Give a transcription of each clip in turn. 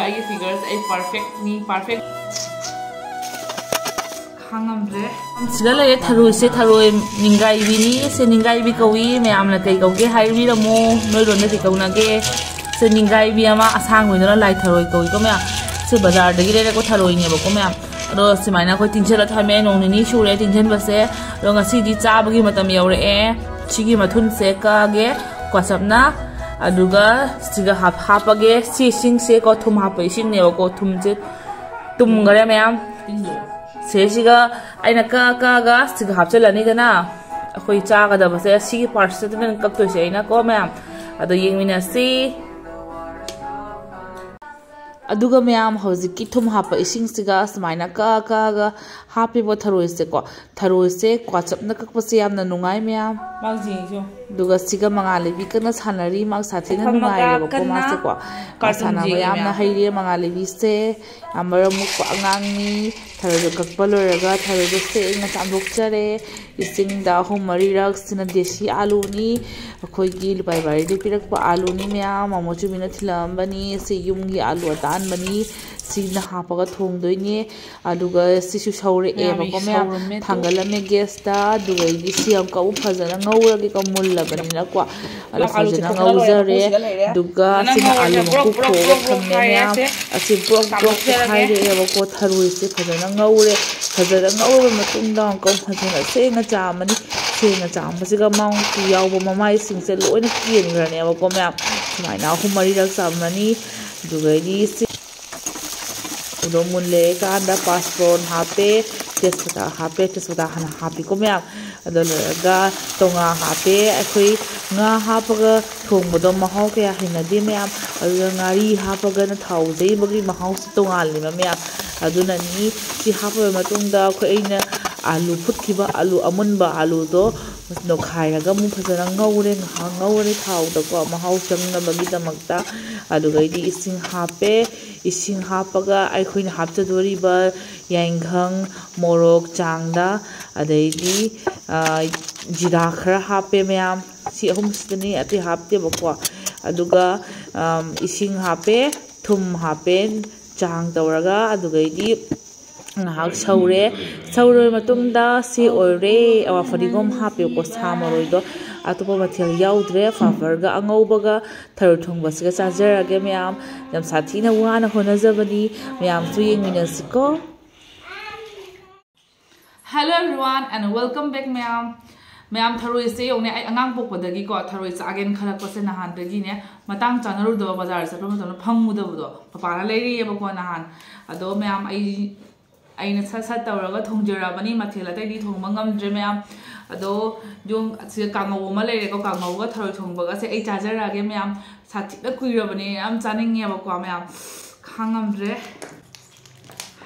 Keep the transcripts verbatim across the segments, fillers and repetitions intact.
ꯑꯩꯒꯤ figure ꯁꯦ ꯑꯩ perfect ꯅꯤ, perfect ꯈꯥꯡꯉꯝꯗ꯭ꯔꯦ꯫ ꯁꯤꯗ ꯂꯩꯔꯦ ꯊꯔꯣꯏꯁꯦ, ꯊꯔꯣꯏ ꯅꯤꯡꯒꯥꯏꯕꯤꯅꯤ꯫ ꯁꯦ ꯅꯤꯡꯒꯥꯏꯕꯤ ꯀꯧꯏ, ꯃꯌꯥꯝꯅ ꯀꯩ ꯀꯧꯒꯦ ꯍꯥꯏꯕꯤꯔꯝꯃꯣ, ꯅꯣꯏꯔꯣꯝꯗ ꯀꯩ ꯀꯧꯅꯒꯦ? ꯁꯦ ꯅꯤꯡꯒꯥꯏꯕꯤ ꯑꯃ ꯑꯁꯥꯡꯕꯤꯗꯨꯅ ꯂꯥꯏ ꯊꯔꯣꯏ ꯀꯧꯏꯀꯣ ꯃꯌꯥꯝ꯫ ꯁꯦ ꯕꯖꯥꯔꯗꯒꯤ ꯂꯩꯔꯛꯄ ꯊꯔꯣꯏꯅꯦꯕꯀꯣ ꯃꯌꯥꯝ꯫ ꯑꯗꯣ ꯁꯨꯃꯥꯏꯅ ꯑꯩꯈꯣꯏ ꯇꯤꯡꯁꯤꯜꯂ ꯊꯝꯃꯦ, ꯅꯣꯡ ꯅꯤꯅꯤ ꯁꯨꯔꯦ ꯇꯤꯡꯁꯤꯟꯕꯁꯦ꯫ ꯑꯗꯣ ꯉꯁꯤꯗꯤ ꯆꯥꯕꯒꯤ ꯃꯇꯝ ꯌꯧꯔꯛꯑꯦ꯫ ꯁꯤꯒꯤ ꯃꯊꯨꯟꯁꯦ ꯀꯛꯑꯒꯦ ꯀ꯭ꯋꯥꯆꯞꯅ, ꯑꯗꯨꯒ ꯁꯤꯒ ꯍꯥꯞ-, ꯍꯥꯞꯄꯒꯦ꯫ ꯁꯤ ꯏꯁꯤꯡꯁꯦꯀꯣ, ꯊꯨꯝ ꯍꯥꯞꯄ ꯏꯁꯤꯡꯅꯦꯕꯀꯣ, ꯊꯨꯝꯁꯦ ꯇꯨꯝꯈꯔꯦ ꯃꯌꯥꯝ꯫ ꯁꯤꯁꯤꯒ ꯑꯩꯅ ꯀꯛꯑ ꯀꯛꯑꯒ ꯁꯤꯒ ꯍꯥꯞꯆꯤꯜꯂꯅꯤꯗꯅ꯫ ꯑꯩꯈꯣꯏ ꯆꯥꯒꯗꯕꯁꯦ ꯁꯤꯒꯤ ꯄꯥꯔꯠꯁꯤꯗ ꯀꯛꯇꯣꯏꯁꯦ ꯑꯩꯅꯀꯣ ꯃꯌꯥꯝ꯫ ꯑꯗꯣ ꯌꯦꯡꯃꯤꯟꯅꯁꯤ꯫ ꯑꯗꯨꯒ ꯃꯌꯥꯝ, ꯍꯧꯖꯤꯛꯀꯤ ꯊꯨꯝ ꯍꯥꯞꯄ ꯏꯁꯤꯡꯁꯤꯒ ꯁꯨꯃꯥꯏꯅ ꯀꯛꯑ ꯀꯛꯑꯒ ꯍꯥꯞꯄꯤꯕ ꯊꯔꯣꯏꯁꯦꯀꯣ, ꯊꯔꯣꯏꯁꯦ ꯀ꯭ꯋꯥꯆꯞꯅ ꯀꯛꯄꯁꯦ ꯌꯥꯝꯅ ꯅꯨꯡꯉꯥꯏ ꯃꯌꯥꯝ꯫ ꯃꯥꯡꯁꯤꯡꯁꯨ꯫ ꯑꯗꯨꯒ ꯁꯤꯒ ꯃꯉꯥꯂꯩꯕꯤ ꯀꯟꯅ ꯁꯥꯟꯅꯔꯤ, ꯃꯥ ꯁꯥꯊꯤꯅ ꯐꯝꯃꯒ ꯅꯨꯡꯉꯥꯏꯔꯦꯕꯀꯣ ꯀꯟꯅ ꯃꯥꯁꯦꯀꯣ꯫ ꯃꯥ cartoon ꯁꯥꯟꯅꯕ ꯌꯦꯡꯉꯤ ꯌꯥꯝꯅ ꯃꯌꯥꯝ꯫ ꯍꯩꯔꯦ ꯃꯉꯥꯂꯩꯕꯤꯁꯦ꯫ ꯌꯥꯝ ꯃꯔꯝ ꯃꯣꯛꯄ ꯑꯉꯥꯡꯅꯤ꯫ ꯊꯔꯣꯏꯗꯣ ꯀꯛꯄ ꯂꯣꯏꯔꯒ ꯊꯔꯣꯏꯗꯣ ꯁꯦꯡꯅ ꯆꯥꯝꯊꯣꯛꯆꯔꯦ꯫ ꯏꯁꯤꯡꯗ ꯑꯍꯨꯝ ꯃꯔꯤꯔꯛ꯫ ꯁꯤꯅ ꯗꯦꯁꯤ ꯑꯥꯂꯨꯅꯤ꯫ ꯑꯩꯈꯣꯏꯒꯤ ꯂꯨꯄꯥ ꯕꯥꯔꯤꯗ ꯄꯤꯔꯛꯄ ꯑꯥꯂꯨꯅꯤ ꯃꯌꯥꯝ꯫ ꯃꯃꯣ ꯆꯨꯕꯤꯅ ꯊꯤꯜꯂꯛꯑꯝꯕꯅꯤ꯫ ꯁꯤ ꯌꯨꯝꯒꯤ ꯑꯥꯂꯨ ꯑꯇꯥꯟꯕꯅꯤ꯫ ꯁꯤꯅ ꯍꯥꯞꯄꯒ ꯊꯣꯡꯗꯣꯏꯅꯦ꯫ ꯑꯗꯨꯒ ꯁꯤꯁꯨ ꯁꯧꯔꯛꯑꯦꯕꯀꯣ ꯃꯌꯥꯝ, ꯃꯌꯥꯝ꯫ ꯊꯥꯡꯒꯠꯂꯝꯃꯦ ꯒ꯭ꯌꯥꯁꯇ꯫ ꯑꯗꯨꯒ ꯑꯩꯒꯤ ꯁꯤ ꯑꯃꯨꯛꯀ ꯑꯃꯨꯛ ꯐꯖꯅ ꯉꯧꯔꯒꯦꯀꯣ, ꯃꯨꯜꯂꯕꯅꯤꯅꯀꯣ꯫ ꯑꯗꯣ ꯂꯐꯨ ꯑꯥꯂꯨꯁꯦ ꯐꯖꯅ ꯐꯖꯅ ꯂꯣꯏꯔꯦ, ꯉꯧꯖꯔꯦ꯫ ꯃꯀꯨꯁꯤꯗ ꯂꯩꯔꯦ꯫ ꯑꯗꯨꯒ ꯐꯖꯅ ꯁꯤꯅ ꯉꯧꯔꯦ, ꯑꯥꯂꯨ ꯃꯀꯨ ꯕ꯭ꯔꯣꯛ, ꯕ꯭ꯔꯣꯛ, ꯈꯣꯛꯑꯒ ꯕ꯭ꯔꯣꯛ, ꯕ꯭ꯔꯣꯛ ꯊꯝꯃꯦ ꯍꯥꯏꯔꯦ ꯃꯌꯥꯝ꯫ ꯑꯁꯦ꯫ ꯑꯁꯤ ꯕ꯭ꯔꯣꯛ ꯕ꯭ꯔꯣꯛ ꯆꯥꯝꯊꯣꯛꯆꯔꯒꯦ꯫ ꯇꯣꯈꯥꯏꯔꯛꯑꯦꯕꯀꯣ꯫ ꯊꯔꯣꯏꯁꯦ ꯐꯖꯅ ꯉꯧꯔꯦ꯫ ꯐꯖꯅ ꯉꯧꯔꯕ ꯃꯇꯨꯡꯗ ꯑꯃꯨꯛꯀ ꯐꯖꯅ ꯁꯦꯡꯅ ꯆꯥꯝꯃꯅꯤ꯫ ꯁꯦꯡꯅ ꯆꯥꯝꯕꯁꯤꯒ ꯃꯥꯒꯤ ꯌꯥꯎꯕ ꯃꯃꯥꯏꯁꯤꯡꯁꯦ ꯂꯣꯏꯅ ꯀꯦꯟꯈ꯭ꯔꯅꯦꯕꯀꯣ ꯃꯌꯥꯝ꯫ ꯁꯨꯃꯥꯏꯅ ꯑꯍꯨꯝ ꯃꯔꯤꯔꯛ ꯆꯥꯝꯃꯅꯤ꯫ ꯑꯗꯨꯒꯩꯗꯤ ꯁꯤ ꯑꯗꯣ ꯃꯨꯜꯂꯦ ꯀꯥꯟꯗ ꯄꯥꯁꯄꯣꯔꯟ ꯍꯥꯞꯄꯦ, ꯇꯦꯖꯄꯇꯥ ꯍꯥꯞꯄꯦ, ꯇꯦꯖꯄꯇꯥ ꯍꯥꯟꯅ ꯍꯥꯞꯄꯤꯀꯣ ꯃꯌꯥꯝ꯫ ꯑꯗꯣ ꯂꯣꯏꯔꯒ ꯇꯣꯉꯥ ꯍꯥꯞꯄꯦ꯫ ꯑꯩꯈꯣꯏ ꯉꯥ ꯍꯥꯞꯄꯒ ꯊꯣꯡꯕꯗꯣ ꯃꯍꯥꯎ ꯀꯌꯥ ꯍꯩꯅꯗꯦ ꯃꯌꯥꯝ꯫ ꯑꯗꯨꯒ ꯉꯥꯔꯤ ꯍꯥꯞꯄꯒꯅ ꯊꯥꯎ ꯌꯩꯕꯒꯤ ꯃꯍꯥꯎꯁꯤ ꯇꯣꯉꯥꯜꯂꯦꯕ ꯃꯌꯥꯝ꯫ ꯑꯗꯨꯅꯅꯤ꯫ ꯁꯤ ꯍꯥꯞꯄꯕ ꯃꯇꯨꯡꯗ ꯑꯩꯈꯣꯏ, ꯑꯩꯅ ꯑꯥꯂꯨ ꯐꯨꯠꯈꯤꯕ, ꯑꯥꯂꯨ ꯑꯃꯨꯟꯕ ꯑꯥꯂꯨꯗꯣ ꯅꯣꯏꯈꯥꯏꯔꯒ ꯑꯃꯨꯛ ꯐꯖꯅ ꯉꯧꯔꯦ꯫ ꯉꯥꯏꯍꯥꯛ ꯉꯧꯔꯦ ꯊꯥꯎꯗꯀꯣ, ꯃꯍꯥꯎ ꯆꯪꯅꯕꯒꯤꯗꯃꯛꯇ꯫ ꯑꯗꯨꯒꯩꯗꯤ ꯏꯁꯤꯡ ꯍꯥꯞꯄꯦ꯫ ꯏꯁꯤꯡ ꯍꯥꯞꯄꯒ ꯑꯩꯈꯣꯏꯅ ꯍꯥꯞꯆꯗꯣꯔꯤꯕ ꯌꯥꯏꯉꯪ, ꯃꯣꯔꯣꯛ ꯆꯥꯡꯗ, ꯑꯗꯩꯗꯤ, ꯑ, ꯖꯤꯔꯥ ꯈꯔ ꯍꯥꯞꯄꯦ ꯃꯌꯥꯝ꯫ ꯁꯤ ꯑꯍꯨꯝꯁꯤꯗꯅꯤ, ꯑꯇꯩ ꯍꯥꯞꯇꯦꯕꯀꯣ꯫ ꯑꯗꯨꯒ, ꯑꯝ, ꯏꯁꯤꯡ ꯍꯥꯞꯄꯦ, ꯊꯨꯝ ꯍꯥꯞꯄꯦ, ꯆꯥꯡ ꯇꯧꯔꯒ, ꯑꯗꯨꯒꯩꯗꯤ ꯉꯥꯏꯍꯥꯛ ꯁꯧꯔꯦ꯫ ꯁꯧꯔꯕ ꯃꯇꯨꯡꯗ ꯁꯤ ꯑꯣꯏꯔꯦ, ꯑꯋꯥ ꯐꯗꯤꯒꯣꯝ ꯍꯥꯞꯄꯦꯀꯣ, ꯁꯥ ꯃꯔꯣꯏꯗꯣ꯫ ꯑꯇꯣꯞꯄ ꯃꯊꯦꯜ ꯌꯥꯎꯗ꯭ꯔꯦ꯫ ꯐꯥꯐꯔꯒ ꯑꯉꯧꯕꯒ ꯊꯔꯣꯏ ꯊꯣꯡꯕꯁꯤꯒ ꯆꯥꯖꯔꯒꯦ ꯃꯌꯥꯝ꯫ ꯌꯥꯝ ꯁꯥꯊꯤꯅ ꯋꯥꯅ ꯍꯣꯠꯅꯖꯕꯅꯤ꯫ ꯃꯌꯥꯝꯁꯨ ꯌꯦꯡꯃꯤꯟꯅꯁꯤꯀꯣ꯫ Hello everyone and welcome back ꯃꯌꯥꯝ꯫ ꯃꯌꯥꯝ, ꯊꯔꯣꯏꯁꯦ ꯌꯦꯡꯉꯨꯅꯦ, ꯑꯩ ꯑꯉꯥꯡ ꯄꯣꯛꯄꯗꯒꯤꯀꯣ ꯊꯔꯣꯏ ꯆꯥꯒꯦꯅ ꯈꯜꯂꯛꯄꯁꯦ ꯅꯍꯥꯟꯗꯒꯤꯅꯦ꯫ ꯃꯇꯥꯡ ꯆꯥꯅꯔꯨꯗꯕ, ꯕꯖꯥꯔ ꯆꯠꯄ ꯃꯇꯝꯗ ꯐꯪꯉꯨꯗꯕꯗꯣ, ꯄꯄꯥꯅ ꯂꯩꯔꯛꯑꯦꯕꯀꯣ ꯅꯍꯥꯟ꯫ ꯑꯗꯣ ꯃꯌꯥꯝ, ꯑꯩ, ꯑꯩꯅ ꯁꯠ ꯁꯠ ꯇꯧꯔꯒ ꯊꯣꯡꯖꯔꯕꯅꯤ꯫ ꯃꯊꯦꯜ ꯑꯇꯩꯗꯤ ꯊꯣꯡꯕ ꯉꯝꯗ꯭ꯔꯦ ꯃꯌꯥꯝ꯫ ꯑꯗꯣ ꯌꯣꯡ-, ꯁꯤꯗ ꯀꯥꯡꯉꯧ ꯑꯃ ꯂꯩꯔꯦꯀꯣ, ꯀꯥꯡꯉꯧꯒ ꯊꯔꯣꯏ ꯊꯣꯡꯕꯒꯁꯦ ꯑꯩ ꯆꯥꯖꯔꯛꯑꯒꯦ ꯃꯌꯥꯝ꯫ ꯁꯥꯊꯤꯅ ꯀꯨꯏꯔꯕꯅꯦ, ꯌꯥꯝ ꯆꯥꯅꯤꯡꯉꯦꯕꯀꯣ ꯃꯌꯥꯝ꯫ ꯈꯥꯡꯉꯝꯗ꯭ꯔꯦ꯫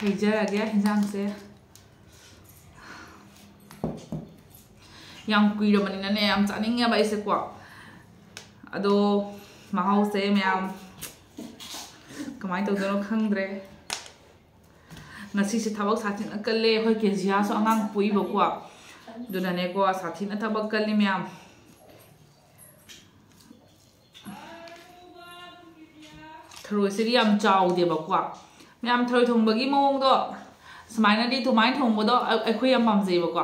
ꯍꯩꯖꯔꯒꯦ ꯍꯤꯟꯖꯥꯡꯁꯦ꯫ ꯌꯥꯝ ꯀꯨꯏꯔꯕꯅꯤꯅꯅꯦ, ꯌꯥꯝ ꯆꯥꯅꯤꯡꯉꯦꯕ ꯑꯩꯁꯦꯀꯣ꯫ ꯑꯗꯣ ꯃꯍꯥꯎꯁꯦ ꯃꯌꯥꯝ ꯀꯃꯥꯏꯅ ꯇꯧꯗꯣꯏꯅꯣ ꯈꯪꯗ꯭ꯔꯦ꯫ ꯉꯁꯤꯁꯦ ꯊꯕꯛ ꯁꯥꯊꯤꯅ ꯀꯜꯂꯦ꯫ ꯑꯩꯈꯣꯏ ꯀꯦꯖꯤꯌꯥꯁꯨ ꯑꯉꯥꯡ ꯄꯣꯛꯏꯕꯀꯣ, ꯑꯗꯨꯅꯅꯦꯀꯣ ꯁꯥꯊꯤꯅ ꯊꯕꯛ ꯀꯜꯂꯤ ꯃꯌꯥꯝ꯫ ꯊꯔꯣꯏꯁꯤꯗꯤ ꯌꯥꯝ ꯆꯥꯎꯗꯦꯕꯀꯣ꯫ ꯃꯌꯥꯝ, ꯊꯔꯣꯏ ꯊꯣꯡꯕꯒꯤ ꯃꯑꯣꯡꯗꯣ ꯁꯨꯃꯥꯏꯅꯗꯤ, ꯑꯗꯨꯃꯥꯏꯅ ꯊꯣꯡꯕꯗꯣ ꯑ-, ꯑꯩꯈꯣꯏ ꯌꯥꯝ ꯄꯥꯝꯖꯩꯕꯀꯣ꯫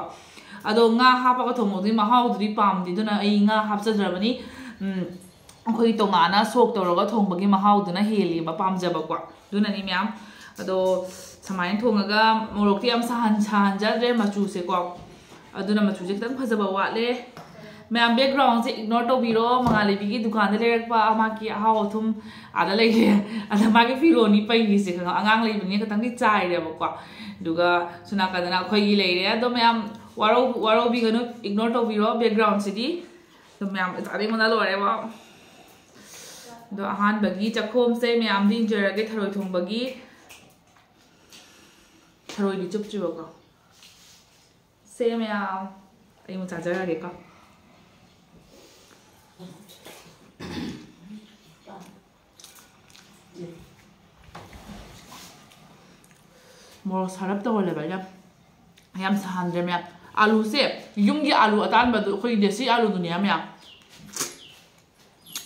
ꯑꯗꯣ ꯉꯥ ꯍꯥꯞꯄꯒ ꯊꯣꯡꯕꯗꯨꯒꯤ ꯃꯍꯥꯎꯗꯨꯗꯤ ꯄꯥꯝꯗꯦ, ꯑꯗꯨꯅ ꯑꯩ ꯉꯥ ꯍꯥꯞꯆꯗ꯭ꯔꯕꯅꯤ꯫ ꯎꯝ, ꯑꯩꯈꯣꯏꯒꯤ ꯇꯣꯉꯥꯟꯅ ꯁꯣꯛ ꯇꯧꯔꯒ ꯊꯣꯡꯕꯒꯤ ꯃꯍꯥꯎꯗꯨꯅ ꯍꯦꯜꯂꯦꯕ ꯄꯥꯝꯖꯕꯀꯣ꯫ ꯑꯗꯨꯅꯅꯤ ꯃꯌꯥꯝ꯫ ꯑꯗꯣ ꯁꯨꯃꯥꯏꯅ ꯊꯣꯡꯉꯒ, ꯃꯣꯔꯣꯛꯇꯤ ꯌꯥꯝ ꯁꯥꯍꯟ-, ꯁꯥꯍꯟꯖꯗ꯭ꯔꯦ ꯃꯆꯨꯁꯦꯀꯣ꯫ ꯑꯗꯨꯅ ꯃꯆꯨꯁꯦ ꯈꯤꯇꯪ ꯐꯖꯕ ꯋꯥꯠꯂꯦ꯫ ꯃꯌꯥꯝ, background ꯁꯦ ignore ꯇꯧꯕꯤꯔꯣ꯫ ꯃꯉꯥꯜꯂꯩꯕꯤꯒꯤ ꯗꯨꯀꯥꯟꯗ ꯂꯩꯔꯛꯄ ꯃꯥꯒꯤ ꯑꯍꯥꯎ ꯑꯊꯨꯝ ꯑꯥꯗ ꯂꯩꯔꯦ꯫ ꯑꯗ ꯃꯥꯒꯤ ꯐꯤꯔꯣꯜꯅꯤ ꯄꯩꯔꯤꯁꯦ, ꯈꯪꯉꯣ? ꯑꯉꯥꯡ ꯂꯩꯕꯅꯤꯅ ꯈꯤꯇꯪꯗꯤ ꯆꯥꯏꯔꯦꯕꯀꯣ꯫ ꯑꯗꯨꯒ ꯁꯣꯝ ꯅꯥꯀꯟꯗꯅ ꯑꯩꯈꯣꯏꯒꯤ ꯂꯩꯔꯦ꯫ ꯑꯗꯣ ꯃꯌꯥꯝ, ꯋꯥꯔꯧ-, ꯋꯥꯔꯧꯕꯤꯒꯅꯨ, ignore ꯇꯧꯕꯤꯔꯣ background ꯁꯤꯗꯤ꯫ ꯑꯗꯣ ꯃꯌꯥꯝ, ꯆꯥꯅꯤꯡꯕꯅ ꯂꯣꯏꯔꯦꯕ꯫ ꯑꯗꯣ ꯑꯍꯥꯟꯕꯒꯤ ꯆꯥꯛꯈꯣꯝꯁꯦ ꯃꯌꯥꯝꯗꯤ ꯏꯟꯖꯔꯒꯦ, ꯊꯔꯣꯏ ꯊꯣꯡꯕꯒꯤ꯫ ꯊꯔꯣꯏꯗꯤ ꯆꯨꯞꯇ꯭ꯔꯤꯕꯀꯣ꯫ ꯁꯦ ꯃꯌꯥꯝ, ꯑꯩ ꯑꯃꯨꯛ ꯆꯥꯖꯔꯒꯦꯀꯣ꯫ ꯃꯣꯔꯣꯛ ꯁꯥꯔꯞ ꯇꯧꯍꯜꯂꯦꯕ ꯑꯩꯅ꯫ ꯌꯥꯝ ꯁꯥꯍꯟꯗ꯭ꯔꯦ ꯃꯌꯥꯝ꯫ ꯑꯥꯂꯨꯁꯦ ꯌꯨꯝꯒꯤ ꯑꯥꯂꯨ ꯑꯇꯥꯟꯕꯗꯨ, ꯑꯩꯈꯣꯏꯒꯤ ꯗꯦꯁꯤ ꯑꯥꯂꯨꯗꯨꯅꯦ ꯃꯌꯥꯝ꯫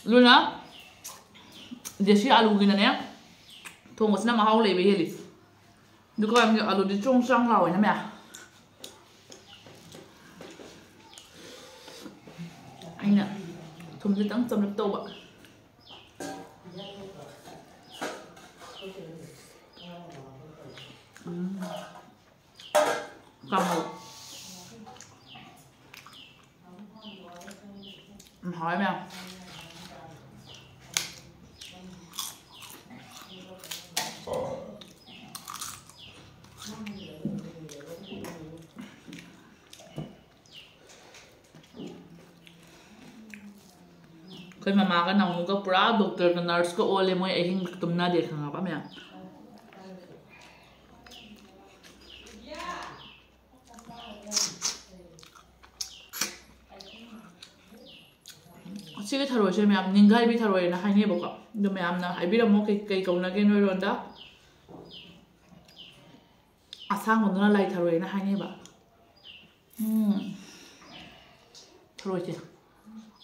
ꯑꯗꯨꯅ ꯗꯦꯁꯤ ꯑꯥꯂꯨꯒꯤꯅꯅꯦ, ꯊꯣꯡꯕꯁꯤꯅ ꯃꯍꯥꯎ ꯂꯩꯕ ꯍꯦꯜꯂꯤ꯫ ꯗꯨꯀꯥꯟꯒꯤ ꯑꯂꯨꯗꯤ ꯆꯣꯡ ꯆꯥꯡ ꯂꯥꯎꯋꯦꯅ ꯃꯌꯥꯝ꯫ ꯑꯩꯅ ꯊꯨꯝꯁꯦ ꯈꯤꯇꯪ ꯆꯝꯂꯞ ꯇꯧꯕ꯫ ꯎꯝ꯫ ꯀꯥꯡꯍꯧ꯫ ꯎꯝ, ꯍꯥꯎꯋꯦ ꯃꯌꯥꯝ꯫ ꯑꯩꯈꯣꯏ ꯃꯃꯥꯒ ꯅꯥꯎꯅꯨꯒ ꯄꯨꯔꯥ ꯗꯣꯛꯇꯔꯒ ꯅꯔꯁꯀ ꯑꯣꯜꯂꯦ꯫ ꯃꯣꯏ ꯑꯍꯤꯡ ꯇꯨꯝꯅꯗꯦ, ꯈꯪꯉꯕ ꯃꯌꯥꯝ? ꯑꯁꯤꯒꯤ ꯊꯔꯣꯏꯁꯦ ꯃꯌꯥꯝ ꯅꯤꯡꯒꯥꯏꯕꯤ ꯊꯔꯣꯏꯅ ꯍꯥꯏꯅꯩꯕꯀꯣ꯫ ꯑꯗꯣ ꯃꯌꯥꯝꯅ ꯍꯥꯏꯕꯤꯔꯝꯃꯣ, ꯀꯩ, ꯀꯩ ꯀꯧꯅꯒꯦ ꯅꯣꯏꯔꯣꯟꯗ? ꯑꯁꯥꯡꯕꯗꯨꯅ ꯂꯥꯏ ꯊꯔꯣꯏꯅ ꯍꯥꯏꯅꯩꯕ꯫ ꯎꯝ꯫ ꯊꯔꯣꯏꯁꯦ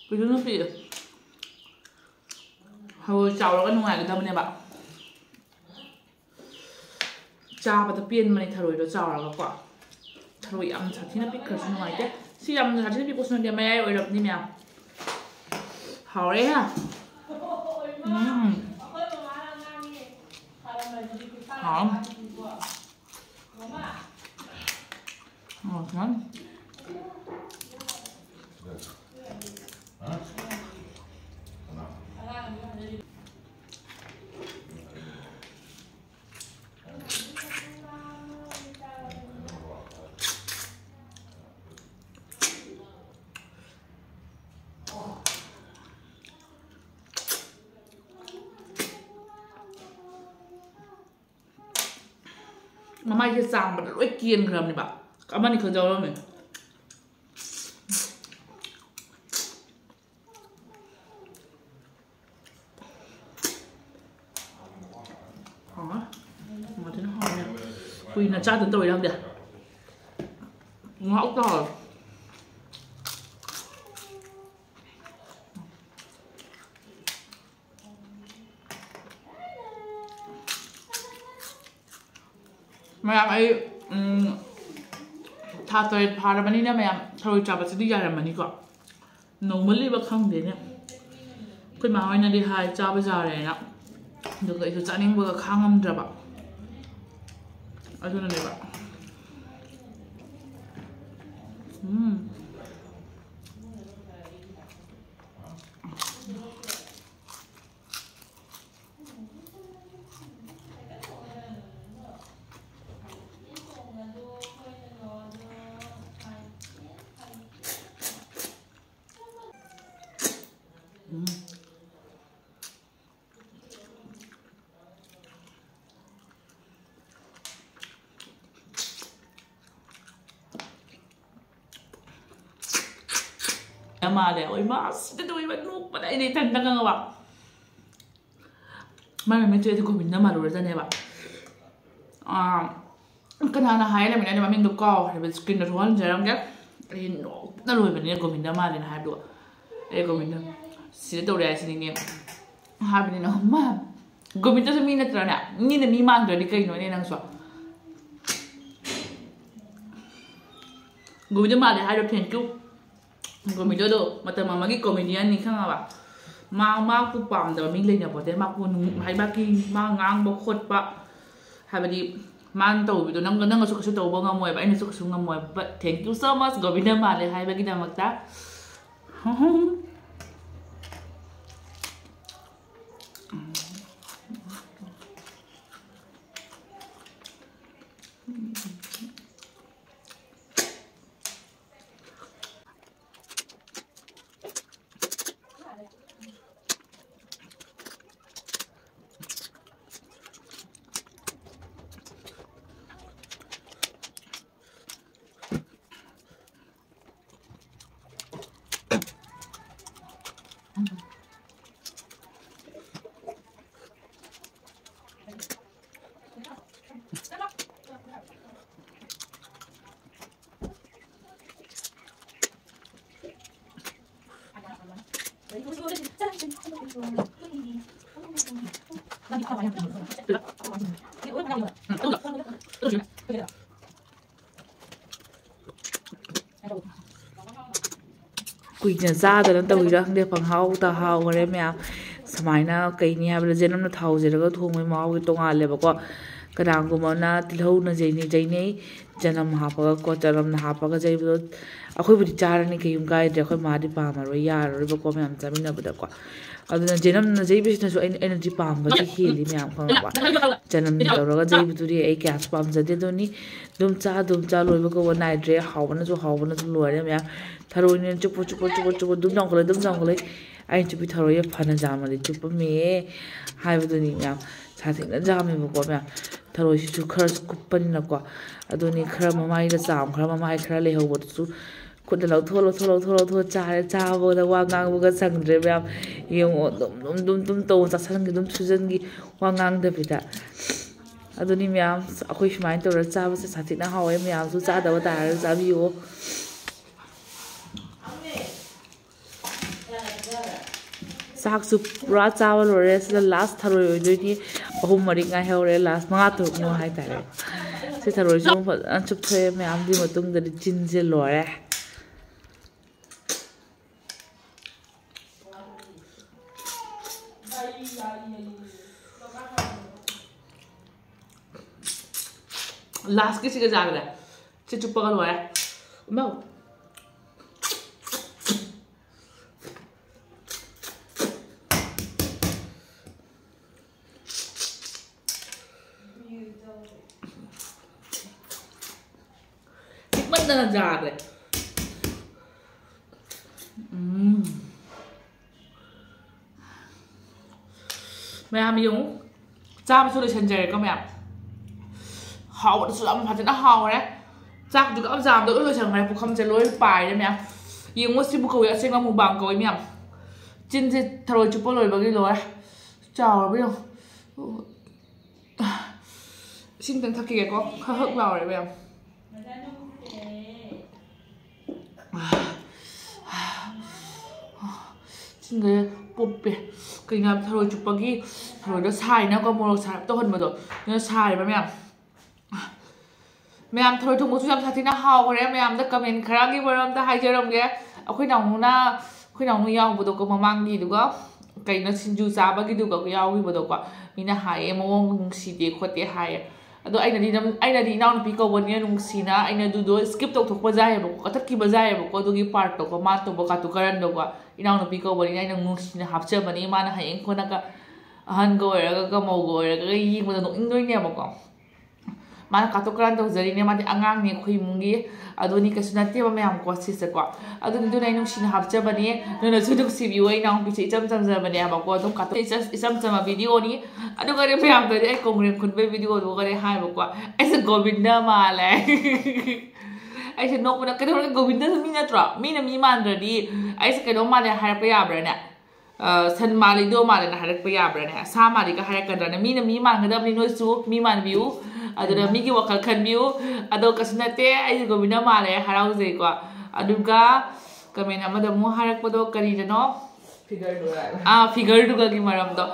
ꯄꯤꯛꯇꯨꯅ ꯄꯤꯛꯑꯦ꯫ ꯊꯔꯣꯏ ꯆꯥꯎꯔꯒ ꯅꯨꯡꯉꯥꯏꯒꯗꯕꯅꯦꯕ꯫ ꯆꯥꯕꯗ ꯄꯦꯟꯕꯅꯦ ꯊꯔꯣꯏꯗꯣ ꯆꯥꯎꯔꯒꯀꯣ꯫ ꯊꯔꯣꯏ ꯌꯥꯝ ꯁꯥꯊꯤꯅ ꯄꯤꯛꯈ꯭ꯔꯁꯨ ꯅꯨꯡꯉꯥꯏꯇꯦ꯫ ꯁꯤ ꯌꯥꯝ ꯁꯥꯊꯤꯅ ꯄꯤꯛꯄꯁꯨ ꯅꯠꯇꯦ, ꯃꯌꯥꯏ ꯑꯣꯏꯔꯞꯅꯤ ꯃꯌꯥꯝ꯫ ꯍꯥꯎꯔꯦ꯫ ꯎꯝ꯫ ꯍꯥꯎ꯫ ꯍꯥꯎ, ꯁꯨꯃꯥꯏꯅ꯫ ꯃꯃꯥꯏꯁꯦ ꯆꯥꯝꯕꯗ ꯂꯣꯏ ꯀꯦꯟꯈ꯭ꯔꯕꯅꯦꯕ꯫ ꯑꯃꯅꯤ ꯈꯛ ꯌꯥꯎꯔꯝꯃꯦ꯫ ꯍꯥꯎꯋꯦ꯫ ꯃꯊꯤꯅ ꯍꯥꯎꯋꯦ꯫ ꯀꯨꯏꯅ ꯆꯥꯗꯅ ꯇꯧꯔꯤ ꯌꯥꯝꯗꯤ꯫ ꯉꯥꯏꯍꯥꯛ ꯇꯥꯎꯔꯦ꯫ ꯃꯌꯥꯝ, ꯑꯩ, ꯎꯝ, ꯊꯥ ꯇꯔꯦꯠ ꯐꯥꯔꯕꯅꯤꯅ ꯃꯌꯥꯝ ꯊꯔꯣꯏ ꯆꯥꯕꯁꯤꯗꯤ ꯌꯥꯔꯝꯃꯅꯤꯀꯣ꯫ ꯅꯧꯃꯜꯂꯤꯕ ꯈꯪꯗꯦꯅꯦ꯫ ꯑꯩꯈꯣꯏ ꯃꯥ ꯍꯣꯏꯅꯗꯤ ꯍꯥꯏ ꯆꯥꯕ ꯌꯥꯔꯦꯅ, ꯑꯗꯨꯒ ꯑꯩꯁꯨ ꯆꯥꯅꯤꯡꯕꯒ ꯈꯥꯡꯉꯝꯗ꯭ꯔꯕ, ꯑꯗꯨꯅꯅꯦꯕ꯫ ꯎꯝ꯫ ꯃꯥꯜꯂꯦ꯫ ꯑꯣꯏ ꯃꯥ ꯁꯤꯗ ꯇꯧꯏꯕ ꯅꯣꯛꯄꯗ ꯑꯩꯗꯤ ꯏꯊꯟꯇ ꯈꯪꯉꯕ꯫ ꯃꯥꯏ ꯃꯃꯤꯠꯁꯦ ꯑꯩꯗꯤ ꯒꯣꯕꯤꯟꯗ ꯃꯥꯜꯂꯨꯔꯖꯥꯅꯦꯕ꯫ ꯑꯥ, ꯀꯅꯥꯅ ꯍꯥꯏꯔꯝꯃꯤꯅꯣ? ꯑꯩꯅ ꯃꯃꯤꯡꯗꯣ ꯀꯥꯎꯈ꯭ꯔꯦꯕ, ꯁ꯭ꯀ꯭ꯔꯤꯟꯗ ꯊꯣꯛꯍꯟꯖꯔꯝꯒꯦ꯫ ꯑꯩ ꯅꯣꯛꯄꯅ ꯂꯣꯏꯕꯅꯤꯅ ꯒꯣꯕꯤꯟꯗ ꯃꯥꯜꯂꯦꯅ ꯍꯥꯏꯕꯗꯨꯒ꯫ ꯑꯩ ꯒꯣꯕꯤꯟꯗ ꯁꯤꯗ ꯇꯧꯔꯦ ꯍꯥꯏꯁꯤꯅꯤꯅꯦ꯫ ꯍꯥꯏꯕꯅꯤꯅ ꯃꯥ ꯒꯣꯕꯤꯟꯗꯁꯨ ꯃꯤ ꯅꯠꯇ꯭ꯔꯅꯦ? ꯃꯤꯅ ꯃꯤ ꯃꯥꯟꯗ꯭ꯔꯗꯤ ꯀꯩꯅꯣꯅꯦ ꯅꯪꯁꯨ? ꯒꯣꯕꯤꯟꯗ ꯃꯥꯜꯂꯦ ꯍꯥꯏꯔꯣ, thank you꯫ ꯒꯣꯕꯤꯟꯗꯗꯣ ꯃꯇꯝ ꯑꯃꯒꯤ ꯀꯣꯃꯦꯗꯤꯌꯟꯅꯤ ꯈꯪꯉꯕ? ꯃꯥ, ꯃꯥꯕꯨ ꯄꯥꯝꯗꯕ ꯃꯤ ꯂꯩꯅꯄꯣꯠꯇꯦ꯫ ꯃꯥꯕꯨ ꯅꯨꯡ-, ꯍꯥꯏ, ꯃꯥꯒꯤ, ꯃꯥ ꯉꯥꯡꯕ ꯈꯣꯠꯄ, ꯍꯥꯏꯕꯗꯤ ꯃꯥꯅ ꯇꯧꯕꯤꯗꯣ ꯅꯪ, ꯅꯪꯅꯁꯨ ꯀꯩꯁꯨ ꯇꯧꯕ ꯉꯝꯃꯣꯏꯕ, ꯑꯩꯅꯁꯨ ꯀꯩꯁꯨ ꯉꯝꯃꯣꯏꯕ꯫ But thank you so much Govinda ꯃꯥꯜꯂꯦ ꯍꯥꯏꯕꯒꯤꯗꯃꯛꯇ꯫ ꯀꯨꯏꯅ ꯆꯥꯗꯅ ꯇꯧꯔꯤꯔꯥ ꯈꯪꯗꯦ, ꯄꯪꯍꯥꯎꯗ ꯍꯥꯎꯈꯔꯦ ꯃꯌꯥꯝ꯫ ꯁꯨꯃꯥꯏꯅ ꯀꯩꯅꯤ ꯍꯥꯏꯕꯗ ꯖꯦꯅꯝꯅ ꯊꯥꯎ ꯍꯩꯖꯤꯜꯂꯒ ꯊꯣꯡꯕꯒꯤ ꯃꯍꯥꯎꯗꯤ ꯇꯣꯉꯥꯜꯂꯦꯕꯀꯣ꯫ ꯀꯅꯥꯒꯨꯝꯕꯅ ꯇꯤꯜꯍꯧꯅ ꯌꯩꯅꯩ, ꯌꯩꯅꯩ, ꯆꯅꯝ ꯍꯥꯞꯄꯒꯀꯣ, ꯆꯅꯝꯅ ꯍꯥꯞꯄꯒ ꯌꯩꯕꯗꯣ ꯑꯩꯈꯣꯏꯕꯨꯗꯤ ꯆꯥꯔꯅꯤ, ꯀꯩꯝ ꯀꯥꯏꯗ꯭ꯔꯦ꯫ ꯑꯩꯈꯣꯏ ꯃꯥꯗꯤ ꯄꯥꯝꯃꯔꯣꯏ, ꯌꯥꯔꯔꯣꯏꯕꯀꯣ ꯃꯌꯥꯝ ꯆꯥꯃꯤꯟꯅꯕꯗꯀꯣ꯫ ꯑꯗꯨꯅ ꯖꯦꯅꯝꯅ ꯌꯩꯕꯁꯤꯅꯁꯨ ꯑꯩꯅ, ꯑꯩꯅꯗꯤ ꯄꯥꯝꯕꯗꯤ ꯍꯦꯜꯂꯤ ꯃꯌꯥꯝ, ꯈꯪꯉꯕ? ꯆꯅꯝ ꯇꯧꯔꯒ ꯌꯩꯕꯗꯨꯗꯤ ꯑꯩ ꯀꯌꯥꯁꯨ ꯄꯥꯝꯖꯗꯦ꯫ ꯑꯗꯨꯅꯤ ꯑꯗꯨꯝ ꯆꯥ, ꯑꯗꯨꯝ ꯆꯥ, ꯂꯣꯏꯕꯒ ꯅꯥꯏꯗ꯭ꯔꯦ꯫ ꯍꯥꯎꯕꯅꯁꯨ, ꯍꯥꯎꯕꯅꯁꯨ ꯂꯣꯏꯔꯦ ꯃꯌꯥꯝ꯫ ꯊꯔꯣꯏꯅꯦ ꯆꯨꯞꯄꯨ, ꯆꯨꯞꯄꯨ, ꯆꯨꯞꯄꯨ, ꯆꯨꯞꯄꯨ, ꯑꯗꯨꯝ ꯆꯥꯎꯈꯠꯂꯛꯏ, ꯑꯗꯨꯝ ꯆꯥꯎꯈꯠꯂꯛꯏ꯫ ꯑꯩꯅ ꯆꯨꯞꯄꯤ ꯊꯔꯣꯏꯁꯦ ꯐꯅ ꯌꯥꯝꯃꯗꯤ ꯆꯨꯞꯄꯝꯃꯦ ꯍꯥꯏꯕꯗꯨꯅꯤ ꯃꯌꯥꯝ꯫ ꯁꯥꯊꯤꯅ ꯌꯥꯝꯃꯦꯕꯀꯣ ꯃꯌꯥꯝ꯫ ꯊꯔꯣꯏꯁꯤꯁꯨ ꯈꯔꯁꯨ ꯀꯨꯞꯄꯅꯤꯅꯀꯣ꯫ ꯑꯗꯨꯅꯤ ꯈꯔ ꯃꯃꯥꯏꯗ ꯆꯥꯝ, ꯈꯔ ꯃꯃꯥꯏ ꯈꯔ ꯂꯩꯍꯧꯕꯗꯨꯁꯨ ꯈꯨꯠꯅ ꯂꯧꯊꯣꯛ, ꯂꯧꯊꯣꯛ, ꯂꯧꯊꯣꯛ, ꯂꯧꯊꯣꯛ ꯆꯥꯔꯦ꯫ ꯆꯥꯕꯗ ꯋꯥ ꯉꯥꯡꯕꯒ ꯁꯪꯗ꯭ꯔꯦ ꯃꯌꯥꯝ꯫ ꯌꯦꯡꯉꯣ, ꯑꯗꯨꯝ, ꯑꯗꯨꯝ, ꯑꯗꯨꯝ, ꯑꯗꯨꯝ ꯇꯧ, ꯆꯥꯁꯟꯒꯤ ꯑꯗꯨꯝ ꯁꯨꯖꯟꯒꯤ, ꯋꯥ ꯉꯥꯡꯗꯕꯤꯗ꯫ ꯑꯗꯨꯅꯤ ꯃꯌꯥꯝ, ꯑꯩꯈꯣꯏ ꯁꯨꯃꯥꯏꯅ ꯇꯧꯔ ꯆꯥꯕꯁꯦ ꯁꯥꯊꯤꯅ ꯍꯥꯎꯋꯦ꯫ ꯃꯌꯥꯝꯁꯨ ꯆꯥꯗꯕ ꯇꯥꯔꯒ ꯆꯥꯕꯤꯌꯨ꯫ ꯆꯥꯛꯁꯨ ꯄꯨꯔꯥ ꯆꯥꯕ ꯂꯣꯏꯔꯦ꯫ ꯁꯤꯗ ꯂꯥꯁ ꯊꯔꯣꯏ ꯑꯣꯏꯗꯣꯏꯅꯤ꯫ ꯑꯍꯨꯝ ꯃꯔꯤ ꯉꯥꯏꯍꯧꯔꯦ, ꯂꯥꯁ ꯃꯉꯥ ꯇꯔꯨꯛꯃꯨꯛ ꯍꯥꯏꯇꯥꯔꯦ꯫ ꯁꯤ ꯊꯔꯣꯏꯁꯨ ꯑꯃꯨꯛ ꯐꯖꯅ ꯆꯨꯞꯊꯣꯛꯑꯦ ꯃꯌꯥꯝꯗꯤ꯫ ꯃꯇꯨꯡꯗꯗꯤ ꯆꯤꯟꯁꯦ ꯂꯣꯏꯔꯦ꯫ ꯂꯥꯁꯀꯤ ꯁꯤꯒ ꯆꯥꯒꯗ꯭ꯔꯥ? ꯁꯤ ꯆꯨꯞꯄꯒ ꯂꯣꯏꯔꯦ꯫ ꯏꯃꯥꯎ꯫ ꯄꯤꯛꯃꯟꯗꯅ ꯌꯥꯗ꯭ꯔꯦ꯫ ꯎꯝ꯫ ꯃꯌꯥꯝ ꯌꯦꯡꯉꯨ, ꯆꯥꯕꯁꯨ ꯂꯣꯏꯁꯟꯖꯔꯦꯀꯣ ꯃꯌꯥꯝ꯫ ꯍꯥꯎꯕꯗꯁꯨ ꯌꯥꯝ ꯐꯖꯅ ꯍꯥꯎꯔꯦ꯫ ꯆꯥꯛꯇꯨꯒ ꯌꯥꯝ ꯆꯥꯕꯗ ꯂꯣꯏ ꯂꯣꯏꯁꯟꯈ꯭ꯔꯦ, ꯄꯨꯈꯝꯁꯦ ꯂꯣꯏ ꯄꯥꯏꯔꯦ ꯃꯌꯥꯝ꯫ ꯌꯦꯡꯉꯨ, ꯁꯤꯕꯨ ꯀꯧꯏ, ꯑꯁꯦꯡꯕ ꯃꯨꯛꯕꯥꯡ ꯀꯧꯏ ꯃꯌꯥꯝ꯫ ꯆꯤꯟꯁꯦ ꯊꯔꯣꯏ ꯆꯨꯞꯄ ꯂꯣꯏꯕꯒꯤ ꯂꯣꯏꯔꯦ꯫ ꯆꯥꯎꯔꯕ ꯌꯦꯡꯉꯨ꯫ ꯏꯁꯤꯡ ꯈꯤꯇꯪ ꯊꯛꯈꯤꯒꯦꯀꯣ, ꯈꯔ ꯍꯛ ꯂꯥꯎꯔꯦ ꯃꯌꯥꯝ꯫ ꯏꯁꯤꯡꯁꯦ ꯄꯨꯞꯄꯦ꯫ ꯀꯩꯅꯣ ꯍꯥꯏꯕ, ꯊꯔꯣꯏ ꯆꯨꯞꯄꯒꯤ ꯊꯔꯣꯏꯗꯣ ꯁꯥꯏꯅꯀꯣ, ꯃꯣꯔꯣꯛ ꯁꯥꯔꯞ ꯇꯧꯍꯟꯕꯗꯣ, ꯑꯗꯨꯅ ꯁꯥꯔꯦꯕ ꯃꯌꯥꯝ꯫ ꯃꯌꯥꯝ, ꯊꯔꯣꯏ ꯊꯣꯡꯕꯁꯨ ꯌꯥꯝ ꯁꯥꯊꯤꯅ ꯍꯥꯎꯈ꯭ꯔꯦ꯫ ꯃꯌꯥꯝꯗ comment ꯈꯔꯒꯤ ꯃꯔꯝꯗ ꯍꯥꯏꯖꯔꯝꯒꯦ꯫ ꯑꯩꯈꯣꯏ ꯅꯥꯎꯅꯨꯅ ꯑꯩꯈꯣꯏ ꯅꯥꯎꯅꯨ ꯌꯥꯎꯕꯗꯣꯀꯣ, ꯃꯃꯥꯡꯒꯤꯗꯨꯒ ꯀꯩꯅꯣ, ꯁꯤꯡꯖꯨ ꯆꯥꯕꯒꯤꯗꯨꯒ ꯌꯥꯎꯈꯤꯕꯗꯣꯀꯣ, ꯃꯤꯅ ꯍꯥꯏꯌꯦ, "ꯃꯑꯣꯡ ꯅꯨꯡꯁꯤꯗꯦ ꯈꯣꯠꯇꯦ" ꯍꯥꯏꯌꯦ꯫ ꯑꯗꯣ ꯑꯩꯅꯗꯤ ꯅꯝ-, ꯑꯩꯅꯗꯤ ꯏꯅꯥꯎꯅꯨꯄꯤ ꯀꯧꯕꯅꯤꯅ ꯅꯨꯡꯁꯤꯅ ꯑꯩꯅ ꯑꯗꯨꯗꯣ skip ꯇꯧꯊꯣꯛꯄ ꯌꯥꯏꯌꯦꯕꯀꯣ, ꯀꯛꯊꯠꯈꯤꯕ ꯌꯥꯏꯌꯦꯕꯀꯣ, ꯑꯗꯨꯒꯤ partꯇꯣꯀꯣ, ꯃꯥ ꯇꯧꯕ ꯀꯥꯇꯨ ꯀꯔꯟꯗꯣꯀꯣ꯫ ꯏꯅꯥꯎꯅꯨꯄꯤ ꯀꯧꯕꯅꯤꯅ ꯑꯩꯅ ꯅꯨꯡꯁꯤꯅ ꯍꯥꯞꯆꯕꯅꯤ꯫ ꯃꯥꯅ ꯍꯌꯦꯡ ꯀꯣꯟꯅꯒ ꯑꯍꯟꯒ ꯑꯣꯏꯔꯒ, ꯃꯧꯒ ꯑꯣꯏꯔꯒ ꯌꯦꯡꯕꯗ ꯅꯣꯛꯅꯤꯡꯗꯣꯏꯅꯦꯕꯀꯣ꯫ ꯃꯥꯅ ꯀꯥꯇꯨ ꯀꯔꯟ ꯇꯧꯖꯔꯤꯅꯦ, ꯃꯥꯗꯤ ꯑꯉꯥꯡꯅꯤ ꯑꯩꯈꯣꯏ ꯏꯃꯨꯡꯒꯤ꯫ ꯑꯗꯨꯅꯤ, ꯀꯩꯁꯨ ꯅꯠꯇꯦꯕ ꯃꯌꯥꯝꯀꯣ ꯁꯤꯁꯦꯀꯣ꯫ ꯑꯗꯨꯅꯤ, ꯑꯗꯨꯅ ꯑꯩ ꯅꯨꯡꯁꯤꯅ ꯍꯥꯞꯆꯕꯅꯦ꯫ ꯅꯣꯏꯅꯁꯨ ꯅꯨꯡꯁꯤꯕꯤꯌꯨ꯫ ꯑꯩ ꯏꯅꯥꯎꯅꯨꯄꯤꯁꯦ ꯏꯆꯝ ꯆꯝꯖꯕꯅꯦꯕꯀꯣ, ꯑꯗꯨꯝ ꯀꯥꯇꯨ ꯏꯆꯝ, ꯏꯆꯝ ꯆꯝꯕ videoꯅꯤ꯫ ꯑꯗꯨꯒꯅꯦ ꯃꯌꯥꯝꯗꯗꯤ ꯑꯩ ꯀꯣꯡꯒ꯭ꯔꯦꯡ ꯈꯨꯟꯕꯩ videoꯗꯨꯒꯅꯦ ꯍꯥꯏꯕꯀꯣ, "ꯑꯩꯁꯦ ꯒꯣꯕꯤꯟꯗ ꯃꯥꯜꯂꯦ"꯫ ꯑꯩꯁꯦ ꯅꯣꯛꯄꯗ, "ꯀꯩꯗꯧꯔꯒꯦ? ꯒꯣꯕꯤꯟꯗꯁꯨ ꯃꯤ ꯅꯠꯇ꯭ꯔꯣ? ꯃꯤꯅ ꯃꯤ ꯃꯥꯟꯗ꯭ꯔꯗꯤ ꯑꯩꯁꯦ ꯀꯩꯅꯣꯝ ꯃꯥꯜꯂꯦ" ꯍꯥꯏꯔꯛꯄ ꯌꯥꯕ꯭ꯔꯥꯅꯦ? ꯑ, "ꯁꯟ ꯃꯥꯜꯂꯦ, ꯏꯗꯣ ꯃꯥꯜꯂꯦꯅ" ꯍꯥꯏꯔꯛꯄ ꯌꯥꯕ꯭ꯔꯥꯅꯦ? "ꯁꯥ ꯃꯥꯜꯂꯦꯒ" ꯍꯥꯏꯔꯛꯀꯗ꯭ꯔꯥꯅꯦ? ꯃꯤꯅ ꯃꯤ ꯃꯥꯟꯒꯗꯕꯅꯤ, ꯅꯣꯏꯁꯨ ꯃꯤ ꯃꯥꯟꯕꯤꯌꯨ꯫ ꯑꯗꯨꯅ ꯃꯤꯒꯤ ꯋꯥꯈꯜ ꯈꯟꯕꯤꯌꯨ꯫ ꯑꯗꯣ ꯀꯩꯁꯨ ꯅꯠꯇꯦ, ꯑꯩꯁꯦ ꯒꯣꯕꯤꯟꯗ ꯃꯥꯜꯂꯦ, ꯍꯔꯥꯎꯖꯩꯀꯣ꯫ ꯑꯗꯨꯒ comment ꯑꯃꯗ ꯑꯃꯨꯛ ꯍꯥꯏꯔꯛꯄꯗꯣ ꯀꯔꯤꯗꯅꯣ? Figureꯗꯨꯒ꯫ ꯑꯥ, figureꯗꯨꯒꯒꯤ ꯃꯔꯝꯗꯣ꯫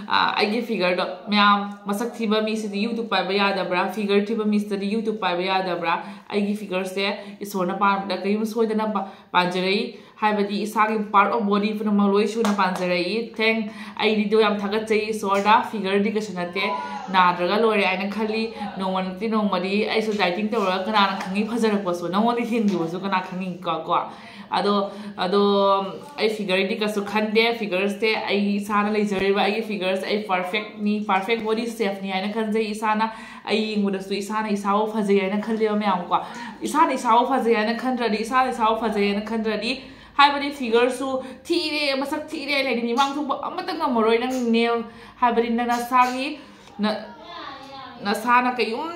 ꯑꯥ, ꯑꯩꯒꯤ figureꯗꯣ, ꯃꯌꯥꯝ, ꯃꯁꯛ ꯊꯤꯕ ꯃꯤꯁꯤꯗꯤ YouTube ꯄꯥꯏꯕ ꯌꯥꯗꯕ꯭ꯔꯥ? Figure ꯊꯤꯕ ꯃꯤꯁꯤꯗꯤ YouTube ꯄꯥꯏꯕ ꯌꯥꯗꯕ꯭ꯔꯥ? ꯑꯩꯒꯤ figureꯁꯦ ꯏꯁꯣꯔꯅ ꯄꯥꯟꯕꯗ ꯀꯔꯤꯒꯨꯝꯕ ꯁꯣꯏꯗꯅ ꯄꯥꯟꯖꯔꯛꯏ, ꯍꯥꯏꯕꯗꯤ ꯏꯁꯥꯒꯤ part of body ꯄꯨꯝꯅꯃꯛ ꯂꯣꯏ ꯁꯨꯅ ꯄꯥꯟꯖꯔꯛꯏ꯫ Thank, ꯑꯩꯗꯤꯗꯣ ꯌꯥꯝ ꯊꯥꯒꯠꯆꯩ ꯏꯁꯣꯔꯗ꯫ Figureꯗꯤ ꯀꯩꯁꯨ ꯅꯠꯇꯦ, ꯅꯥꯗ꯭ꯔꯒ ꯂꯣꯏꯔꯦ ꯍꯥꯏꯅ ꯈꯜꯂꯤ꯫ ꯅꯣꯡꯃ ꯅꯠꯇꯦ ꯅꯣꯡꯃꯗꯤ ꯑꯩꯁꯨ dieting ꯇꯧꯔꯒ, ꯀꯅꯥꯅ ꯈꯪꯉꯤ, ꯐꯖꯔꯛꯄꯁꯨ, ꯅꯉꯣꯟꯗ ꯍꯦꯟꯈꯤꯕꯁꯨ ꯀꯅꯥ ꯈꯪꯉꯤ ꯀꯣ, ꯀꯣ꯫ ꯑꯗꯣ, ꯑꯗꯣ ꯑꯩ figureꯗꯤ ꯀꯩꯁꯨ ꯈꯟꯗꯦ꯫ Figureꯁꯦ ꯑꯩ ꯏꯁꯥꯅ ꯂꯩꯖꯔꯤꯕ ꯑꯩꯒꯤ figureꯁꯦ ꯑꯩ perfectꯅꯤ, perfect body shapeꯅꯤ ꯍꯥꯏꯅ ꯈꯟꯖꯩ ꯏꯁꯥꯅ꯫ ꯑꯩ ꯌꯦꯡꯕꯗꯁꯨ ꯏꯁꯥꯅ ꯏꯁꯥꯕꯨ ꯐꯖꯩ ꯍꯥꯏꯅ ꯈꯜꯂꯦꯕ ꯃꯌꯥꯝꯀꯣ꯫ ꯏꯁꯥꯅ ꯏꯁꯥꯕꯨ ꯐꯖꯩ ꯍꯥꯏꯅ ꯈꯟꯗ꯭ꯔꯗꯤ, ꯏꯁꯥꯅ ꯏꯁꯥꯕꯨ ꯐꯖꯩ ꯍꯥꯏꯅ ꯈꯟꯗ꯭ꯔꯗꯤ, ꯍꯥꯏꯕꯗꯤ figureꯁꯨ ꯊꯤꯔꯦ, ꯃꯁꯛ ꯊꯤꯔꯦ ꯂꯩꯗꯤ ꯃꯤꯃꯥꯡ ꯊꯣꯛꯄ ꯑꯃꯠꯇ ꯉꯝꯃꯔꯣꯏ꯫ ꯅꯪ ꯅꯦꯜ ꯍꯥꯏꯕꯗꯤ ꯅꯪ ꯅꯁꯥꯒꯤ ꯅ-, ꯅꯁꯥꯅ ꯀꯩꯒꯨꯝ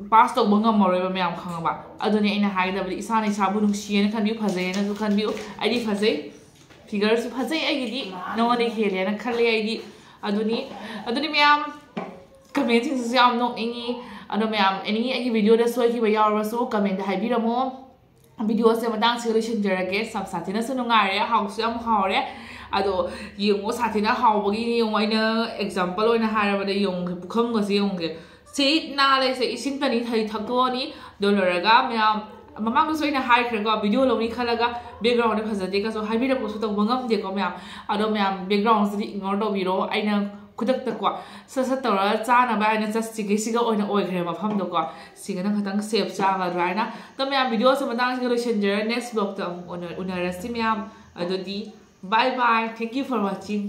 pass ꯇꯧꯕ ꯉꯝꯃꯔꯣꯏꯕ ꯃꯌꯥꯝ, ꯈꯪꯉꯕ? ꯑꯗꯨꯅꯦ ꯑꯩꯅ ꯍꯥꯏꯒꯗꯕꯗꯤ, ꯏꯁꯥꯅ ꯏꯁꯥꯕꯨ ꯅꯨꯡꯁꯤꯌꯦꯅ ꯈꯟꯕꯤꯌꯨ, ꯐꯖꯩꯌꯦꯅꯁꯨ ꯈꯟꯕꯤꯌꯨ꯫ ꯑꯩꯗꯤ ꯐꯖꯩ, figureꯁꯨ ꯐꯖꯩ ꯑꯩꯒꯤꯗꯤ, ꯅꯉꯣꯟꯗ ꯍꯦꯜꯂꯦꯅ ꯈꯜꯂꯦ ꯑꯩꯗꯤ꯫ ꯑꯗꯨꯅꯤ, ꯑꯗꯨꯅꯤ ꯃꯌꯥꯝ, commentꯁꯤꯡꯁꯤꯁꯨ ꯌꯥꯝ ꯅꯣꯛꯅꯤꯡꯉꯤ꯫ ꯑꯗꯣ ꯃꯌꯥꯝ, ꯑꯦꯅꯤ ꯑꯩꯒꯤ videoꯗ ꯁꯣꯏꯈꯤꯕ ꯌꯥꯎꯔꯕꯁꯨ commentꯇ ꯍꯥꯏꯕꯤꯔꯝꯃꯣ꯫ Videoꯁꯦ ꯃꯇꯥꯡꯁꯤꯒ ꯂꯣꯏꯁꯤꯟꯖꯔꯒꯦ꯫ ꯁꯥ-, ꯁꯥꯊꯤꯅꯁꯨ ꯅꯨꯡꯉꯥꯏꯔꯦ, ꯍꯥꯎꯁꯨ ꯌꯥꯝ ꯍꯥꯎꯔꯦ꯫ ꯑꯗꯣ ꯌꯦꯡꯉꯣ, ꯁꯥꯊꯤꯅ ꯍꯥꯎꯕꯒꯤꯅꯤ꯫ ꯌꯦꯡꯉꯣ, ꯑꯩꯅ example ꯑꯣꯏꯅ ꯍꯥꯏꯔꯕꯗ ꯌꯦꯡꯉꯨꯒꯦ, ꯄꯨꯈꯝꯒꯁꯦ ꯌꯦꯡꯉꯨꯒꯦ꯫ ꯁꯤꯠ ꯅꯥꯜꯂꯦ꯫ ꯁꯦ ꯏꯁꯤꯡ ꯇꯅꯤ ꯊꯛꯇꯣꯛꯑꯅꯤ꯫ ꯑꯗꯨ ꯂꯣꯏꯔꯒ ꯃꯌꯥꯝ ꯃꯃꯥꯡꯗꯁꯨ ꯑꯩꯅ ꯍꯥꯏꯈ꯭ꯔꯦꯀꯣ, ꯚꯤꯗꯤꯑꯣ ꯂꯧꯅꯤ ꯈꯜꯂꯒ ꯕꯦꯛꯒ꯭ꯔꯥꯎꯟꯗꯤ ꯐꯖꯗꯦ ꯀꯁꯨ ꯍꯥꯏꯕꯤꯔꯛꯄꯁꯨ ꯇꯧꯕ ꯉꯝꯗꯦꯀꯣ ꯃꯌꯥꯝ꯫ ꯑꯗꯣ ꯃꯌꯥꯝ ꯕꯦꯛꯒ꯭ꯔꯥꯎꯟꯁꯤꯗꯤ ꯏꯒꯅꯣꯔ ꯇꯧꯕꯤꯔꯣ꯫ ꯑꯩꯅ ꯈꯨꯗꯛꯇꯀꯣ ꯁꯠ ꯁꯠ ꯇꯧꯔꯒ ꯆꯥꯅꯕ ꯍꯥꯏꯅ ꯆꯠꯁꯤꯒꯦ, ꯁꯤꯒ ꯑꯣꯏꯅ ꯑꯣꯏꯈ꯭ꯔꯦ ꯃꯐꯝꯗꯣꯀꯣ꯫ ꯁꯤꯒꯅ ꯈꯤꯇꯪ ꯁꯦꯞ ꯆꯥꯒꯗ꯭ꯔꯥ ꯍꯥꯏꯅ꯫ ꯑꯗꯣ ꯃꯌꯥꯝ, ꯚꯤꯗꯤꯑꯣꯁꯦ ꯃꯇꯥꯡꯁꯤꯒ ꯂꯣꯏꯁꯤꯟꯖꯔꯦ꯫ ꯅꯦꯛꯁ ꯕ꯭ꯂꯣꯛꯇ ꯑꯃꯨꯛ ꯎꯅ-, ꯎꯅꯔꯁꯤ ꯃꯌꯥꯝ꯫ ꯑꯗꯨꯗꯤ bye bye, thank you for watching꯫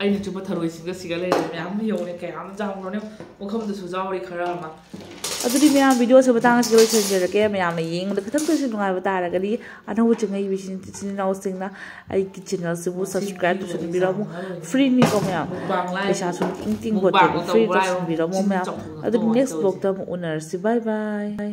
ꯑꯩꯅ ꯆꯨꯞꯄ ꯊꯔꯣꯏꯁꯤꯡꯒ ꯁꯤꯒ ꯂꯩꯔꯦ ꯃꯌꯥꯝ꯫ ꯌꯦꯡꯉꯨꯅꯦ ꯀꯌꯥꯝ ꯆꯥꯎꯕ꯭ꯔꯣꯅꯦ, ꯄꯨꯈꯝꯗꯁꯨ ꯌꯥꯎꯔꯤ ꯈꯔ ꯑꯃ꯫ ꯑꯗꯨꯗꯤ ꯃꯌꯥꯝ, ꯚꯤꯗꯤꯑꯣꯁꯦ ꯃꯇꯥꯡ ꯑꯁꯤꯗ ꯂꯣꯏꯁꯤꯟꯖꯔꯒꯦ꯫ ꯃꯌꯥꯝꯅ ꯌꯦꯡꯕꯗ ꯈꯤꯇꯪꯇꯁꯨ ꯅꯨꯡꯉꯥꯏꯕ ꯇꯥꯔꯒꯗꯤ ꯑꯅꯧꯕ ꯆꯪꯉꯛꯏꯕ ꯏꯆꯤꯟ ꯏꯆꯤꯟ ꯏꯅꯥꯎꯁꯤꯡꯅ ꯑꯩꯒꯤ ꯆꯦꯅꯦꯜꯁꯤꯕꯨ ꯁꯕꯁꯀ꯭ꯔꯥꯏꯕ ꯇꯧꯁꯟꯕꯤꯔꯝꯃꯨ꯫ ꯐ꯭ꯔꯤꯅꯤꯀꯣ ꯃꯌꯥꯝ, ꯄꯩꯁꯥꯁꯨ ꯏꯪ ꯇꯤꯡ ꯄꯣꯠꯇꯦ, ꯐ꯭ꯔꯤ ꯇꯧꯁꯟꯕꯤꯔꯝꯃꯣ ꯃꯌꯥꯝ꯫ ꯑꯗꯨꯗꯤ ꯅꯦꯛꯁ ꯕ꯭ꯂꯣꯛꯇ ꯑꯃꯨꯛ ꯎꯅꯔꯁꯤ꯫ ꯕꯥꯏ ꯕꯥꯏ꯫